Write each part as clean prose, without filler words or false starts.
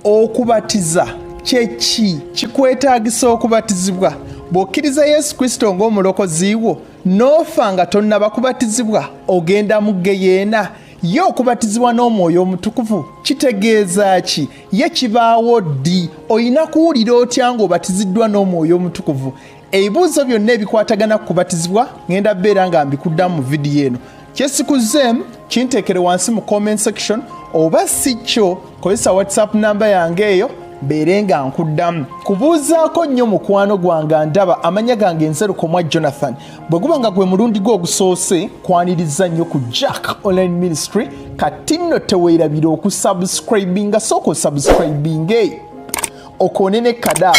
Okubatiza kyeki? Kikwetaagisa okubatizibwa? Bw'okkiriza Yesu Kristo ng'omulokozi wo n'ofa nga tonnaba kubatizibwa, ogenda mu ggeyeena. Ye okubatizibwa n'Omwoyo Omutukuvu kitegeeza ki? Ye kibaawo ddi? Olina kuwulira otya ng'obatiziddwa n'Omwoyo Omutukuvu? Ebibuuzo byonna ebikwatagana ku kubatizibwa ngenda beera nga mbikuddamu mu vidiyo eno. Kyesikuzzeemu kinteekere wansi mu comment section, oba si kyo kozesa WhatsApp namba yange eyo mbeere nga nkuddamu. Kubuuzaako nnyo mukwano gwange ndaba amanya gange nze Lukomwa Jonathan. Bwe guba nga gwe mulundi gwo ogusoose, kwaniriza nnyo ku Jack Online Ministry. Kati nno teweerabira okusubscribinga, sooka osubscribinge okoone ne kadaako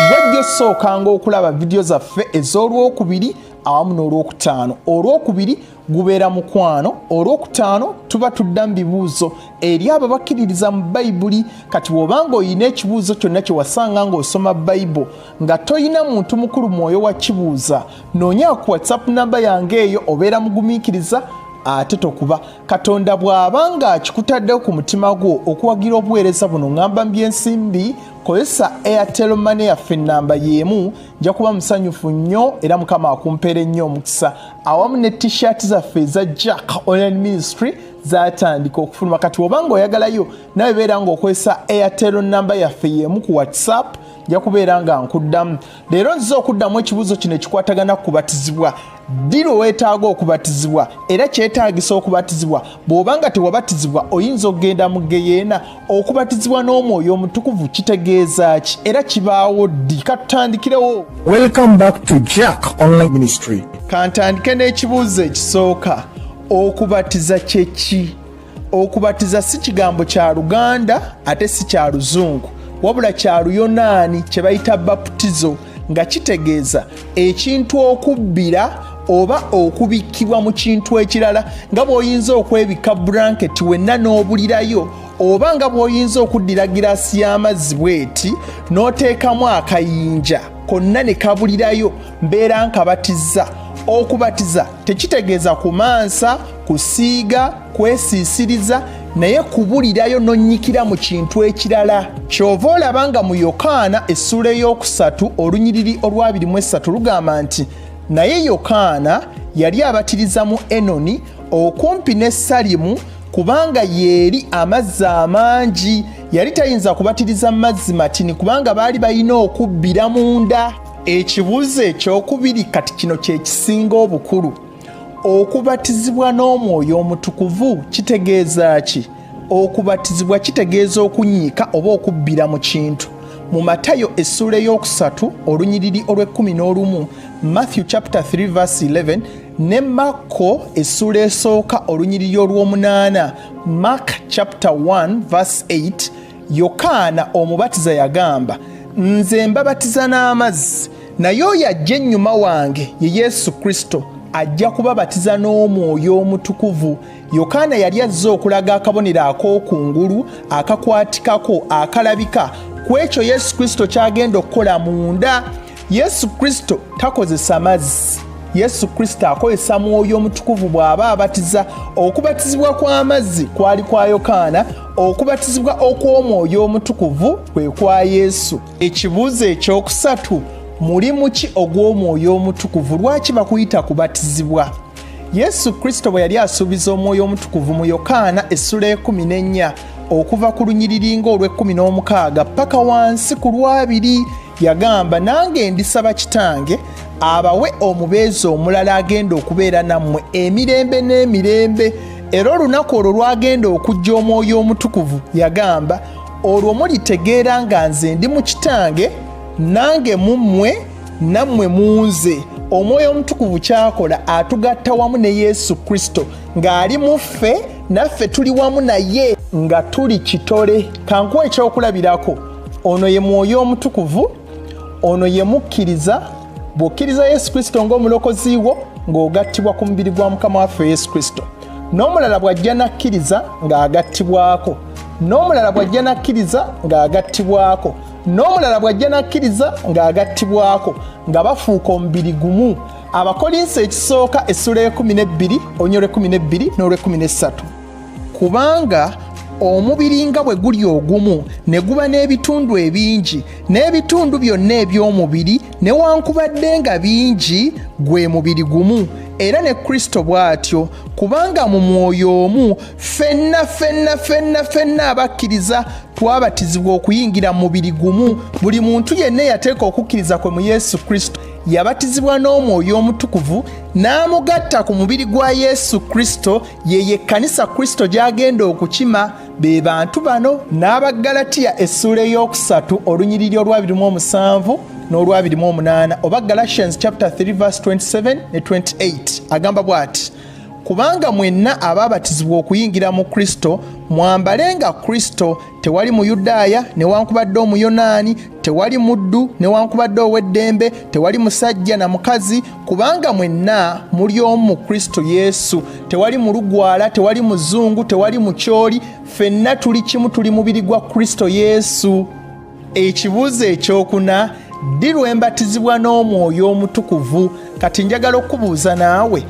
gwajja osookanga okulaba vidiyo zaffe ez'Olwokubiri awamu n'Olwokutaano. Olwokubiri gubeera mukwano, Olwokutaano tuba tudda mu bibuuzo eri abo bakkiririza mu Bayibuli. Kati bw'obanga olina ekibuuzo kyonna kye wasanga ng'osoma Bayibuli nga toyina muntu mukulu mwoyo wa kibuuza, noonya ku WhatsApp namba yange eyo, obeera mugumiikiriza ate tokuba. Katonda bw'aba nga akikutaddewo ku mutima gwo okuwagira obuweereza buno, ŋŋamba mu by'ensimbi, kozesa Airtel Money yaffe ennamba y'emu. Nja kuba musanyufu nnyo era Mukama akumpeera ennyo omukisa. Awamu ne T-shirt zaffe eza Jack Online Ministry zatandika okufuluma. Kati oba nga oyagalayo nawe, beera ng'okozesa Airtel namba yaffe y'emu ku WhatsApp, nja kubeera nga nkuddamu. Leero nziza okuddamu ekibuuzo kino ekikwatagana ku kubatizibwa. Ddi lwe weetaaga okubatizibwa? Era kyetaagisa okubatizibwa? Bw'oba nga tewabatizibwa, oyinza okugenda mu ggeyeena? Okubatizibwa n'Omwoyo Omutukuvu kitegeeza ki era kibaawo ddi? Katutandikirewo. Welcome back to Jack Online Ministry. Kantandike n'ekibuuzo ekisooka: okubatiza kyeki? Okubatiza si kigambo kya Luganda ate si kya Luzungu, wabula kya Luyonaani kye bayita baputizo, nga kitegeeza ekintu okubbira oba okubikkibwa mu kintu ekirala, nga bw'oyinza okwebikka buranketi wenna n'obulirayo, oba nga bw'oyinza okuddira giraasi y'amazzi bweti n'oteekamu akayinja konna ne kabulirayo. Mbeera nkabatiza. Okubatiza tekitegeeza kumansa, kusiiga, kwesiisiriza, naye kubulirayo n'onnyikira mu kintu ekirala. Kyova olaba nga mu Yokaana essuula ey'okusatu olunyiriri olw'23 lugamba nti, "Naye Yokaana yali abatiriza mu Enoni okumpi ne Salimu, kubanga yeeri amazzi amangi. Yali tayinza kubatiriza mu mazzi matini, kubanga baali balina okubbira munda." Ekibuuzo ekyokubiri, kati kino kye kisinga obukulu: okubatizibwa n'Omwoyo Omutukuvu kitegeeza ki? Okubatizibwa kitegeeza okunyiika oba okubbira mu kintu. Mu Matayo essuula ey'okusatu olunyiriri olw'e11, Matthew chapter 3 verse 11, ne Makko essuula esooka olunyiriri olw'omunaana, Mark chapter 1 verse 8, Yokaana Omubatiza yagamba, "Nze mbabatiza n'amazzi, naye oyo ajja ennyuma wange ye Yesu Kristo, ajja kubabatiza n'Omwoyo Omutukuvu." Yokaana yali azze okulaga akabonero ak'okungulu akakwatikako akalabika ku ekyo Yesu Kristo ky'agenda okukola munda. Yesu Kristo takozesa mazzi. Yesu Kristo akozesa Mwoyo Omutukuvu bw'aba abatiza. Okubatizibwa kw'amazzi kwali kwa Yokaana, okubatizibwa okw'Omwoyo Omutukuvu kwe kwa Yesu. Ekibuuzo ekyokusatu: mulimu ki ogw'Omwoyo Omutukuvu? Lwaki bakuyita kubatizibwa? Yesu Kristo bwe yali asuubiza Omwoyo Omutukuvu mu Yokaana essula 14 okuva ku lunyiriri ng'olw'e16 paka wansi ku lwabiri, yagamba, "Nange ndisaba Kitange abawe omubeezi omulala agenda okubeera nammwe emirembe n'emirembe." Era olunaku olwo lwagenda okujja Omwoyo Omutukuvu, yagamba, "Olwo mulitegeera nga nze ndi mu Kitange, nange mu mmwe, nammwe mu nze." Omwoyo Omutukuvu kyakola, atugatta wamu ne Yesu Kristo ng'ali mu ffe, naffe tuli wamu naye nga tuli kitole. Kankuwa ekyokulabirako. Ono ye Mwoyo Omutukuvu, ono ye mukkiriza. Bw'okkiriza Yesu Kristo ng'omulokozi wo, ng'ogattibwa ku mubiri gwa Mukama waffe Yesu Kristo. N'omulala bw'ajja n'akkiriza, ng'agattibwako. N'omulala bw'ajja n'akkiriza, ng'agattibwako. N'omulala bw'ajja n'akkiriza, ng'agattibwako, nga bafuuka omubiri gumu. Abakolinso ekisooka essula 12 onya olw'12 n'olw'13: "Kubanga Omubiri nga bwe guli ogumu ne guba n'ebitundu ebingi, n'ebitundu byonna eby'omubiri newankubadde nga bingi, gwe mubiri gumu, era ne Kristo bw'atyo. Kubanga mu mwoyo omu ffenna ffenna ffenna ffenna abakkiriza twabatizibwa okuyingira mu mubiri gumu. Buli muntu yenna eyateeka okukkiriza kwe mu Yesu Kristo yabatizibwa n'Omwoyo Omutukuvu n'amugatta ku mubiri gwa Yesu Kristo, ye yekkanisa Kristo gy'agenda okukima. Be bantu bano. N'Abaggalatiya essuula ey'okusatu olunyiriri olwa 27 n'olwa 28, oba Galatians chapter 3 verse 27 ne 28, agamba bw'ati: "Kubanga mwenna abaabatizibwa okuyingira mu Kristo mwambalenga Kristo. Tewali Muyudaaya newankubadde Omuyonaani, tewali muddu newankubadde ow'eddembe, tewali musajja na mukazi, kubanga mwenna muli omu mu Kristo Yesu. Tewali mulugwala, tewali muzungu, tewali mukyoli, ffenna tuli kimu, tuli mubiri gwa Kristo Yesu." Ekibuuzo ekyokuna: ddi lwe mbatizibwa n'Omwoyo Omutukuvu? Kati njagala okubuuza naawe,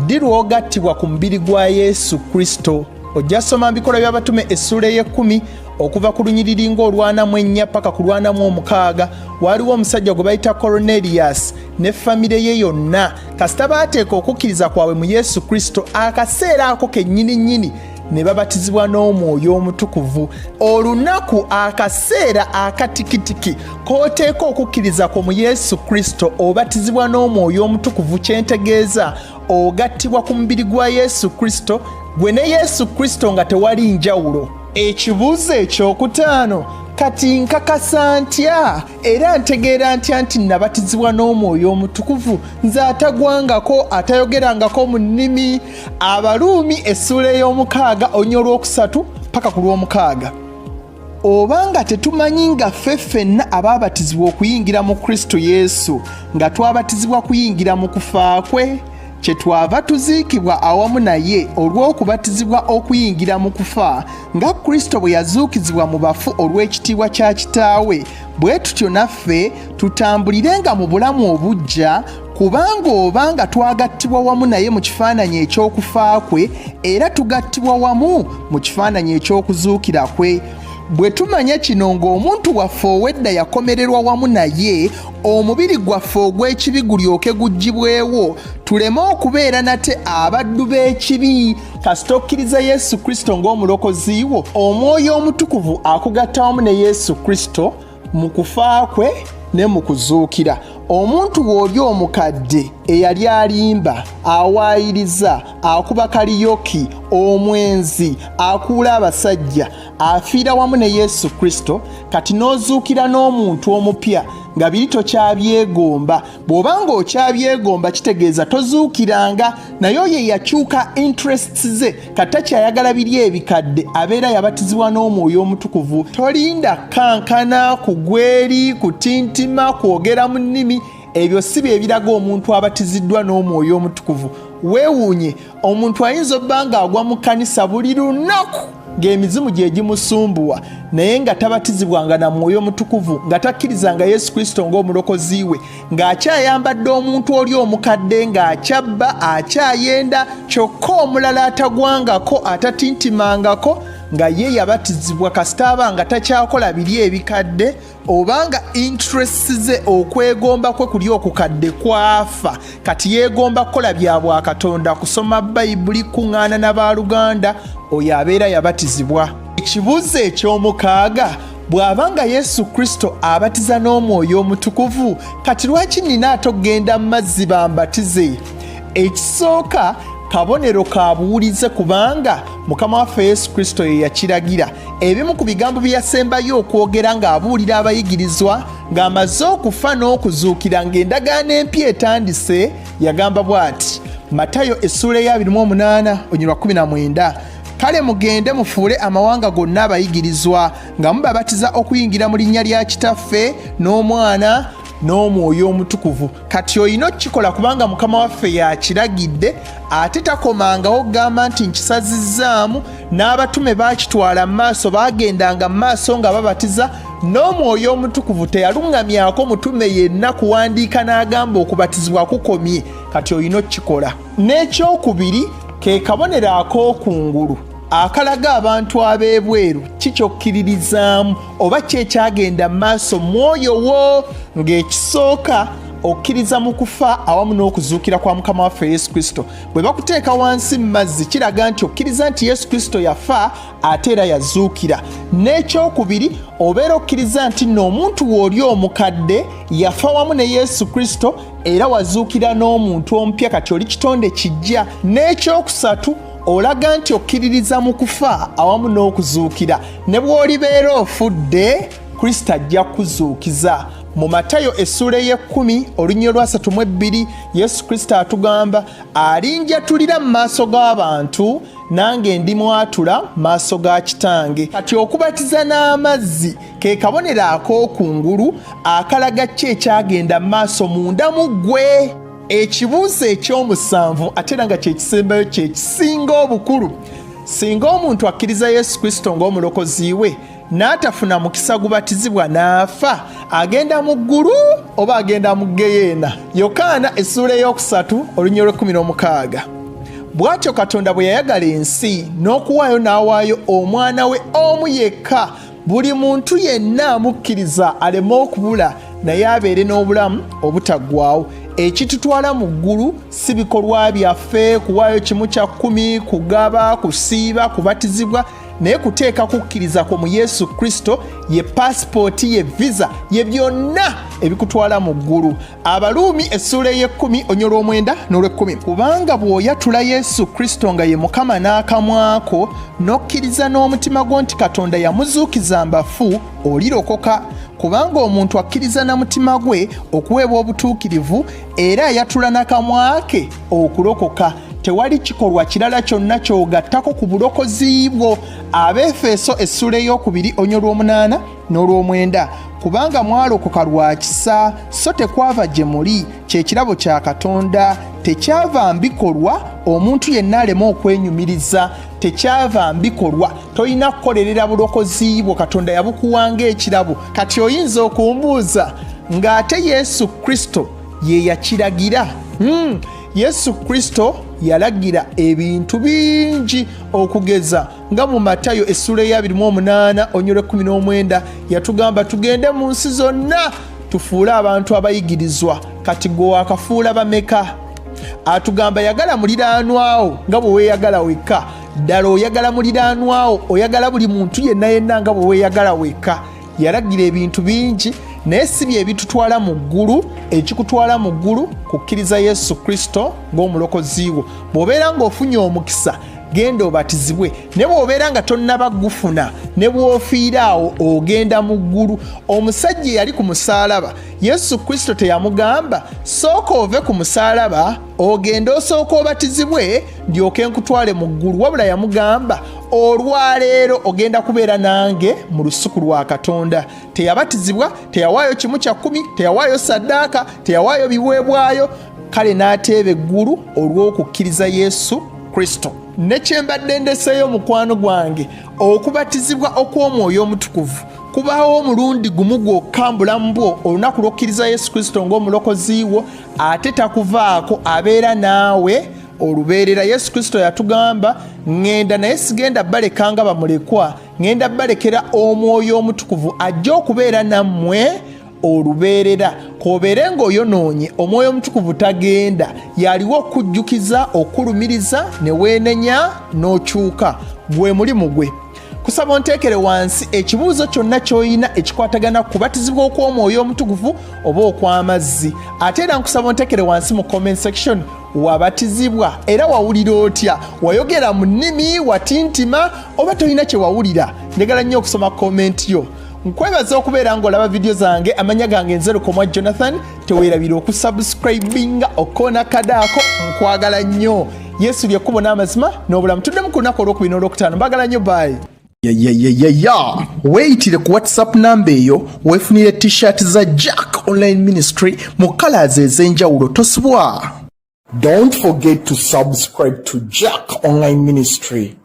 ddi lw'ogattibwa ku mubiri gwa Yesu Kristo? Ojja soma Bikolwa by'Abatume essuula ey'ekkumi okuva ku lunyiriri ng'olwana 4 paka ku lwana 6. Waaliwo omusajja gwe bayita Koroneliyasi ne famire ye yonna. Kasita baateeka okukkiriza kwabwe mu Yesu Kristo, akaseera ako kennyini nnyini ne babatizibwa n'Omwoyo Omutukuvu. Olunaku, akaseera akatikitiki k'oteeka okukkiriza kwo mu Yesu Kristo, obatizibwa n'Omwoyo Omutukuvu. Kyentegeeza, ogattibwa ku mubiri gwa Yesu Kristo, gwe ne Yesu Kristo nga tewali njawulo. Ekibuuzo ekyokutaano: kati nkakasa ntya era ntegeera ntya nti nabatizibwa n'Omwoyo Omutukuvu, nze atagwangako, atayogerangako mu nnimi? Abaluumi essuula ey'omukaaga onya olwokusatu paka ku lw'omukaaga: "Obanga tetumanyi nga ffe ffenna abaabatizibwa okuyingira mu Kristo Yesu nga twabatizibwa kuyingira mu kufa kwe? Kyetwava tuziikibwa awamu naye olw'okubatizibwa okuyingira mu kufa, nga Kristo bwe yazuukizibwa mu bafu olw'ekitiibwa kya Kitaawe, bwe tutyo naffe tutambulirenga mu bulamu obuggya. Kubanga oba nga twagattibwa wamu naye mu kifaananyi eky'okufa kwe, era tugattibwa wamu mu kifaananyi eky'okuzuukira kwe. Bwe tumanya kino, ng'omuntu waffe ow'edda yakomererwa wamu naye, omubiri gwaffe ogw'ekibi gulyoke guggyibwewo, tuleme okubeera nate abaddu b'ekibi." Kasita okkiriza Yesu Kristo ng'omulokozi wo, Omwoyo Omutukuvu akugatta wamu ne Yesu Kristo mu kufa kwe ne mu kuzuukira. Omuntu w'oli omukadde eyali alimba, awaayiriza, akuba kaliyoki, omwenzi, akuula abasajja, afiira wamu ne Yesu Kristo. Kati n'ozuukira n'omuntu omupya nga biri tokyabyegomba. Bw'oba ng'okyabyegomba, kitegeeza tozuukiranga. Naye oyo eyakyuka interests ze, kati takyayagala biri ebikadde, abeera yabatizibwa n'Omwoyo Omutukuvu. Tolinda kankana, kugweri, kutintima, kwogera mu nnimi. Ebyo si bye biraga omuntu abatiziddwa n'Omwoyo Omutukuvu. Weewuunye, omuntu ayinza obba ng'agwa mu kkanisa buli lunaku, ng'emizimu gye gimusumbuwa, naye nga tabatizibwanga na Mwoyo Mutukuvu, nga takkirizanga Yesu Kristo ng'omulokozi we, ng'akyayambadde omuntu oli omukadde, ng'akyabba, akyayenda. Kyokka omulala atagwangako, atatintimangako, nga ye yabatizibwa, kasita aba nga takyakola biri ebikadde, obanga interests ze, okwegomba kwe kuli okukadde kwafa, kati yeegomba kukola bya bwakatonda, kusoma Bayibuli, kuŋŋaana n'abaluganda, oyo abeera yabatizibwa. Ekibuuzo eky'omukaaga: bw'aba nga Yesu Kristo abatiza n'Omwoyo Omutukuvu, kati lwaki nina ate okugenda mu mazzi bambatize? Ekisooka, kabonero ka buwulize, kubanga Mukama waffe Yesu Kristo ye yakiragira. Ebimu ku bigambo bye yasembayo okwogera ng'abuulira abayigirizwa ng'amaze okufa n'okuzuukira, ng'endagaano empya etandise, yagamba bw'ati: Matayo essuula eya 28 onyirwa 19, "Kale mugende mufuule amawanga gonna abayigirizwa, nga mubabatiza okuyingira mu linnya lya Kitaffe n'Omwana n'Omwoyo Omutukuvu." Kati olina okukikola kubanga Mukama waffe yakiragidde. Ate takomangawo okugamba nti nkisazizzaamu. N'abatume baakitwala mu maaso, baagendanga mu maaso nga babatiza n'Omwoyo Omutukuvu. Teyaluŋŋamyako mutume yenna kuwandiika n'agamba okubatizibwa kukomye. Kati olina okukikola. N'ekyokubiri, ke kabonero ak'okungulu. Akalaga abantu ab'ebweru ki kyokkiririzaamu oba ki ekyagenda mu maaso mwoyo wo ng'ekisooka okkiriza mu kufa awamu n'okuzuukira kwa Mukama waffe Yesu Kristo. Bwe bakuteeka wansi mu mazzi kiraga nti okkiriza nti Yesu Kristo yafa ate era yazuukira. N'ekyokubiri, obeera okkiriza nti nno omuntu wooli omukadde yafa wamu ne Yesu Kristo era wazuukira n'omuntu omupya, kati oli kitonde kijja. N'ekyokusatu, olaga nti okkiririza mu kufa awamu n'okuzuukira. Ne bw'olibeera ofudde, Kristo ajja kukuzuukiza. Mu Matayo essuula ey'ekkumi olunyiriri lwa 32, Yesu Kristo atugamba, alinjatulira mu maaso g'abantu, nange ndimwatula mu maaso ga Kitange. Kati okubatiza n'amazzi ke kabonero ak'okungulu akalaga ki ekyagenda mu maaso munda mu ggwe. Ekibuuzo eky'omusanvu, ate era nga kyekisembayo, kyekisinga obukulu: singa omuntu akkiriza Yesu Kristo ng'omulokozi we n'atafuna mukisa gubatizibwa n'afa, agenda mu ggulu oba agenda mu geyeena? Yokaana essuula ey'okusatu olunyiriri lw'e16: bw'atyo Katonda bwe yayagala ensi n'okuwaayo n'awaayo omwana we omu yekka, buli muntu yenna amukkiriza aleme okubula, naye abeere n'obulamu obutaggwaawo. Ekitutwala mu ggulu si bikolwa byaffe, kuwaayo 1/10, kugaba, kusiiba, kubatizibwa, naye kuteeka kukkiriza kwo mu Yesu Kristo. Ye pasipooti, ye visa, ye byonna ebikutwala mu ggulu. Abaluumi essuula ey'ekkumi onyo olw'omwenda n'olw'ekkumi: kubanga bw'oyatula Yesu Kristo nga ye Mukama n'akamwako, n'okkiriza n'omutima gwo nti Katonda yamuzuukiza mbafu, olirokoka. Kubanga omuntu akkiriza na mutima gwe okuweebwa obutuukirivu, era ayatula n'akamwa ke okulokoka. Tewali kikolwa kirala kyonna ky'ogattako ku bulokozi bwo. Abeefeso essuula ey'okubiri onyo olw'omunaana n'olw'omwenda: kubanga mwalokoka lwa kisa, so tekwava gye muli, kye kirabo kya Katonda, tekyava mbikolwa, omuntu yenna aleme okwenyumiriza. Tekyava mbikolwa. Tolina kukolerera bulokozi bwo, Katonda yabukuwanga ekirabo. Kati oyinza okumbuuza ng'ate Yesu Kristo ye yakiragira. Yesu Kristo yalagira ebintu bingi, okugeza nga mu Matayo essuula eya 28 onyolo 19, yatugamba tugende mu nsi zonna tufuule abantu abayigirizwa. Kati gwe wakafuula bameka? Atugamba yagala muliraanwawo nga bwe weeyagala wekka. Ddala oyagala muliraanwawo, oyagala buli muntu yenna yenna nga bwe weeyagala wekka? Yalagira ebintu bingi, naye si bye bitutwala mu ggulu. Ekikutwala mu ggulu kukkiriza Yesu Kristo ng'omulokozi wo. Bw'obeera ng'ofunye omukisa, genda obatizibwe, ne bw'obeera nga tonnaba gufuna, ne bw'ofiira awo ogenda mu ggulu. Omusajja eyali ku musaalaba, Yesu Kristo teyamugamba, sooka ove ku musaalaba ogende osooka obatizibwe ndyoke nkutwale mu ggulu, wabula yamugamba, olwaleero ogenda kubeera nange mu lusuku lwa Katonda. Teyabatizibwa, teyawaayo 1/10, teyawaayo saddaaka, teyawaayo biweebwayo, kale n'ateeba eggulu olw'okukkiriza Yesu Kristo. Ne kyembadde ndeseeyo, mukwano gwange, okubatizibwa okw'Omwoyo Omutukuvu kubaawo omulundi gumu gwokka mu bulamu bwo, olunaku lw'okkiriza Yesu Kristo ng'omulokozi wo, ate takuvaako, abeera naawe olubeerera. Yesu Kristo yatugamba, ŋŋenda, naye sigenda baleka nga bamulekwa, ŋŋenda balekera Omwoyo Omutukuvu ajja okubeera nammwe olubeerera. K'obeere ng'oyonoonye, Omwoyo Omutukuvu tagenda, yaliwo okujjukiza, okulumiriza, ne weenenya n'okyuka. Gwe mulimu gwe. Kusaba onteekere wansi ekibuuzo kyonna ky'olina ekikwatagana ku kubatizibwa okw'Omwoyo Omutukuvu oba okw'amazzi. Ate era nkusaba onteekere wansi mu comment section, wabatizibwa era wawulira otya? Wayogera mu nnimi, watintima, oba tolina kye wawulira? Njagala nnyo okusoma comment yo. Nkwebaza okubeera ng'olaba vidiyo zange. Amanya gange nze Lukomwa Jonathan. Teweerabira okusubscribinga, okoona kadaako. Nkwagala nnyo. Yesu lyekkubo n'amazima n'obulamu. Tuddemu ku lunaku olwokubiri n'olwokutaano. Mbagala nnyo, bye. Yayayaya, weeyitire ku WhatsApp namba eyo weefunire T-shirt za Jack Online Ministry mu colors ez'enjawulo. Tosubwa. Don't forget to subscribe to Jack Online Ministry.